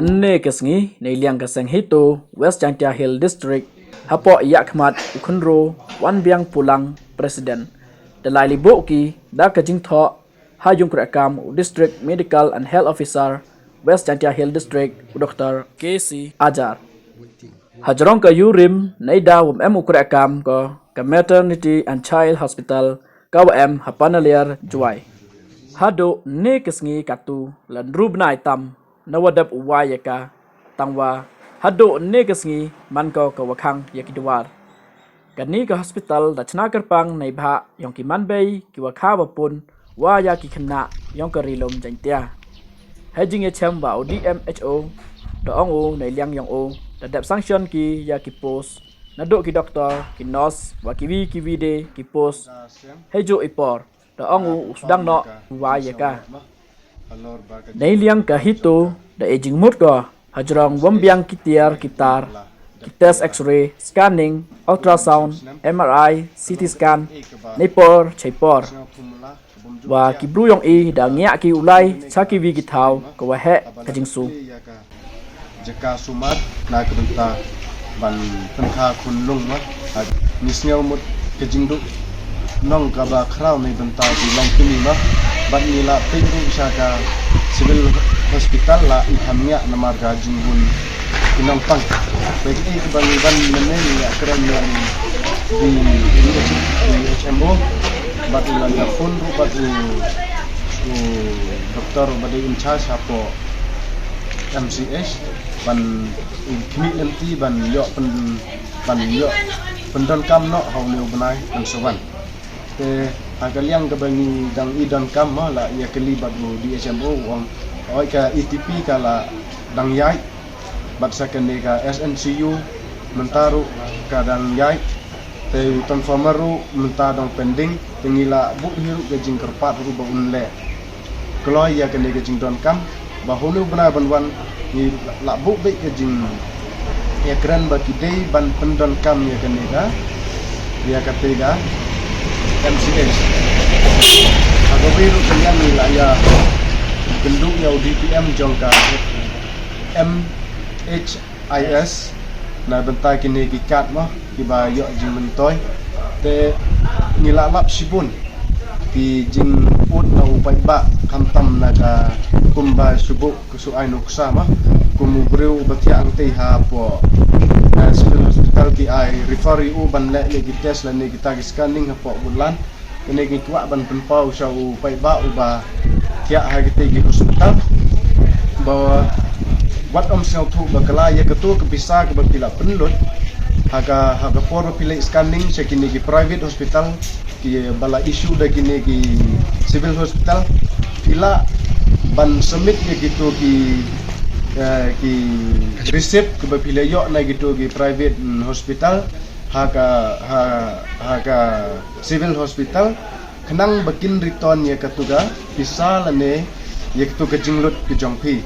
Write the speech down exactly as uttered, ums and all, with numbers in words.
Hynne ka sngi, neiliang ka seng HITO, West Jaintia Hills District, hapoh ïakhmat u khynroo Wanbiang Pulang, President, da la ai liboh ki da ka jingthoh ha u nongtrei kam u District Medical and Health Officer, West Jaintia Hills District, u Doctor K C Ajar. Hajrong ka ïurim neida wym em u nongtrei kam ka, ka Maternity and Child Hospital, ka wa em ha Panaliar, Jowai. Haduh hynne ka sngi katto la hynriew bnai tam na wa dep u wai ïa ka, tangwa haduh hynne ka sngi man ko ka wa khang ïa ki duwar. Kane ka hospital da shna kyrpang neibhah yong ki manbei ki wa kha wa pun wa ïa ki khynnah yong ka Ri Lum Jaintia. Hei jingïashem wa u D M H O da ong u neiliang yong u da dep sanction ki ïa ki post, naduh ki doktor, ki nurse, wa kiwei kiwei de ki post. Hei ju i por da ong u u sdang noh u wai ïa ka. Neiliang ka HITO da ai jingmut ko hajrong wym biang ki tiar ki tar, ki test X-ray, scanning, ultrasound, M R I, C T scan, nei por shei por. Wa ki bru yong i da ngiah ki u lai sha kiwei ki thaw ka wa heh ka jingshu. Jaka sumar na ka bynta ban pynkha khun lung ma. Ha, ngi sngew mut ka jingduk nong ka ba khraw na bynta ki long kini ma. Bad ngi la pynrung sha ka civil hospital la i kham ngiah namar ka jingbun ki nongpang. Ba ki ba ngi ban mynne ngi ïakren ïa u D H M O bad u la ïa phone ruh bad u, u doktor ba dei in charge hapoh M C H ban khmih lynti ban ïoh pyn, ban ïoh pyndonkam noh ha une u bnai mynsawan. Te ha ka liang kaba ngi dang i donkam ma la ïa kylli bad u D H M O u ong oi ka E T P ka la dang ïaid bad sa kane ka S N C U mynta ruh ka dang ïaid. Te u transformer ruh mynta dang pending, te ngi la buh hi ruh ka jingkyrpad ruh ba un leh kloi ïa kane ka jingdonkam ba hynne u bnai ban wan ngi la buh beit ka jingïakren ba ki dei ban pyndonkam ïa kane ka, ïa kate ka M C H. Ha kawei ruh ka liang ngi la ïakynduh ïa u D P M jong ka M H I S na bynta kine ki card mo kiba ïoh jingmyntoi. Te ngi la lap shibun ki jingud na u paidbah khamtam na ka kumba shu buh ka shu ai nuksa ma kum u briew uba thiah hangtei hapoh, eh, civil hospital ki ai refer ïa u ban leh ïa ki test lane kita ki scanning hapoh Woodland. Kane ngi kwah ban pynpaw sha u paidbah uba thiah ha kitei ki hospital ba wat ym sngewthuh ba ka la ïa kato ka pisa kaba phi la pynlut ha ka, ha ka por ba phi leh scanning sha kine ki private hospital kiba la issue da kine ki civil hospital, phi lah ban submit ïa kito ki, eh, ki receipt kiba phi la ïoh na kito ki private, mm, hospital ha ka, ha, ha ka civil hospital khnang ba kin return ïa kato ka pisa lane ïa kato ka jinglut ka jong phi.